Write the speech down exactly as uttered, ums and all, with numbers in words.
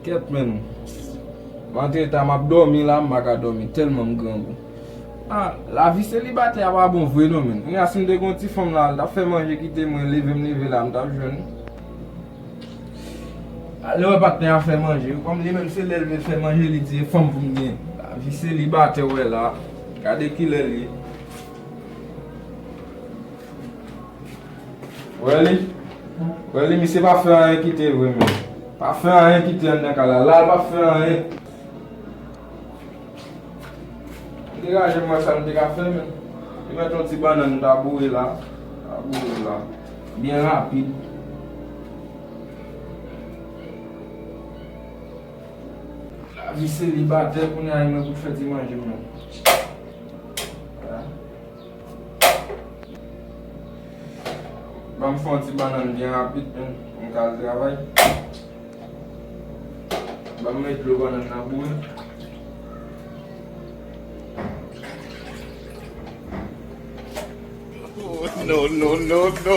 Kèt, menn. M antre ta, m ap dòmi la, m pa ka dòmi tèlman m grangou. Ah, lavi selibatè a pa bon vre non, menn. Kounye a, si m te gen yon ti fanm la, l t ap fè manje kite mwen, leve m leve la, m t ap jwenn. Ale wè patnè a fè manje. Kòm li menm se lè l vle fè manje, li di e fanm pou m gen. Lavi selibatè w wè la. Gade kilè l ye. Wè li. Wè li, misye pa fè anyen kite vre, menn. Pa fè anyen kite anndan kay la. La, l pa fè anyen. Degaje m wè sa m te ka fè, menn. Li mete yon ti bannann, m ta boure la. Ta boure la. Byen rapid. Lavi selibatè, kounye a, e mwen pou t fè ti manje m nan. Ban m fè yon ti bannann byen rapid, menn, pou m ka al travay. Ban m met dlo bannann nan bouyi. Oh, no, no, no, no.